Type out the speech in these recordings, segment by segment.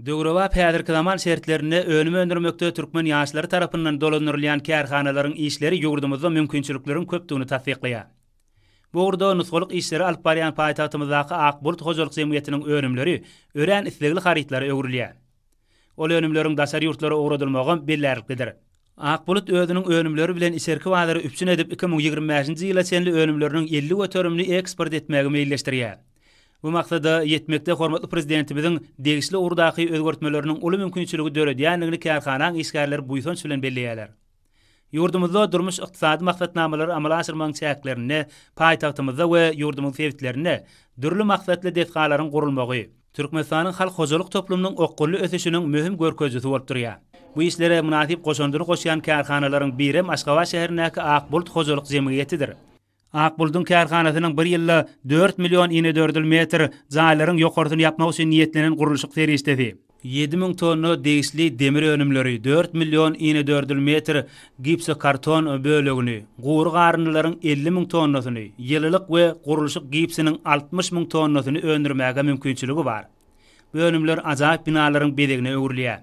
Döwrebap häzirki zaman şertlerinde önüm öndürmekde türkmen ýaşlary tarapyndan dolandyrylýan kärhanalaryň işleri ýurdumyzda mümkinçilikleriň köpdügini tassyklaýar. Bu ugurda nusgalyk işleri alyp barýan paýtagtymyzdaky Ak bulut hojalyk jemgyýetiniň önümleri örän islegli harytlara öwrülýär. Ol önümleriň daşary ýurtlara ugradylmagam bellärliklidir. Ak bulut özüniň önümleri bilen içerki bazary üpjün edip, 2025-nji ýyla çenli önümleriniň 50 göterimini eksport etmegi meýilleşdirýär. Bu maksada ýetmekde hormatly Prezidentimiziň degişli ugurdaky özgertmeleriniň uly mümkinçiligi döredýändigini kärhanaň işgärleri buýsanç bilen belleýärler. Ýurdumyzda durmuş-ykdysady maksatnamalary amala aşyrmagyň çäklerinde paýtagtymyzda we ýurdumyzyň sebitlerinde dürli maksatly desgalaryň gurulmagy, Türkmenistanyň halk hojalyk toplumynyň okgunly ösüşiniň möhüm görkezijisi bolup durýar. Bu işlere mynasyp goşandyny goşýan kärhanalaryň birem Aşgabat şäherindäki Ak bulut hojalyk jemgyýetidir. Ak bulduň kärhanasynyň bir ýylda dört million inedördül metr jaýlaryň ýokarsyny ýapmak üçin niýetlenen gurluşyk serişdesi, 7000 tonna degişli demir önümleri, dört million inedördül metr gipsokarton bölegini, gury garyndylaryň 50 müň tonnasyny, ýylylyk we gurluşyk gipsiniň 60 müň tonnasyny öndürmäge mümkinçiligi bar. Bu önümler ajaýyp binalaryň bezegine öwrülýär.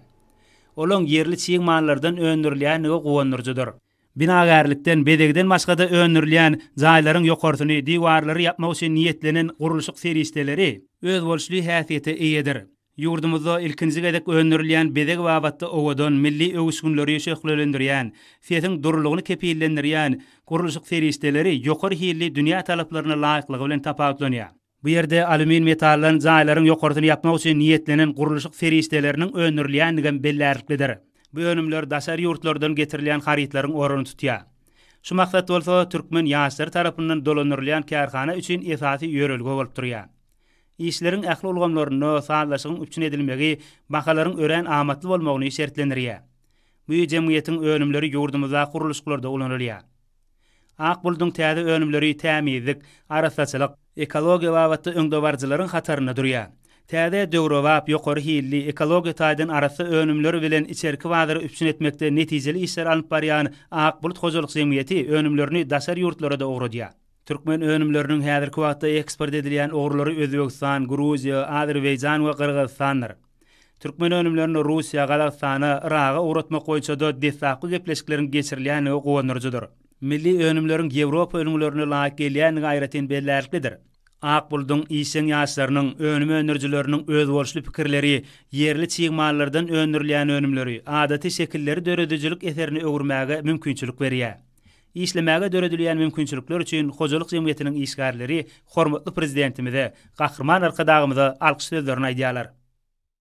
Olaň ýerli çig mallardan öndürilýändigi guwandyryjydyr. Binagärlikden, bezegden başga-da öndürilýän jaýlaryň ýokarsyny, diwarlary ýapmak üçin niýetlenen gurluşyk serişdeleri özboluşly häsiýete eýedir. Ýurdumyzda ilkinji gezek öndürilýän bezeg babatda owadan, milli öwüşginleri şöhlelendirýän, sesiň durulygyny kepillendirýän gurluşyk serişdeleri ýokary hilli dünýä talaplaryna laýyklygy bilen tapawutlanýar. Bu ýerde alýumin metaldan jaýlaryň ýokarsyny ýapmak üçin niýetlenen gurluşyk serişdeleriniň öndürilýändigem bellärliklidir. Bu önümler daşary ýurtlardan getirilýän harytlaryň ornuny tutýar. Şu maksat bolsa türkmen ýaşlary tarapyndan dolandyrylýan kärhana üçin esasy ýörelge bolup durýar. Işleriň ähli ulgamlarynda sazlaşygyň üpjün edilmegi bahalaryň örän amatly bolmagyny şertlendirýär. Bu jemgyýetiň önümleri ýurdumyzdaky gurluşyklarda ulanylýar. Ak bulduň täze önümleri tämizlik, arassaçylyk, ekologiýa babatda öňdebaryjylaryň hatarynda durýar. Täze, döwrebap, ýokary hilli, ekologiýa taýdan arassa önümler bilen içerki bazary üpjün etmekde netijeli işler alnyp barýan Ak bulut hojalyk jemgyýeti önümlerini daşary ýurtlara-da ugradýar. Türkmen önümleriniň häzirki wagtda eksport edilýän ugurlary Özbegistan, Gruziýa, Azerbaýjan we Gyrgyzystandyr. Türkmen önümlerini Russiýa, Gazagystana, Yraga ugratmak boýunça-da deslapky gepleşikleriň geçirilýändigi guwandyryjydyr. Milli önümleriň Ýewropa ülňülerine laýyk gelýändigi aýratyn bellärliklidir. Ak bulduň işjeň ýaşlarynyň, önüm öndürijileriniň özboluşly pikirleri ýerli çig mallardan öndürilýän önümleri, adaty şekilleri döredijilik eserine öwürmäge mümkinçilik berýär. Işlemäge döredilýän mümkinçilikler üçin hojalyk jemgyýetiniň işgärleri hormatly Prezidentimize, Gahryman Arkadagymyza alkyş sözlerini aýdýarlar.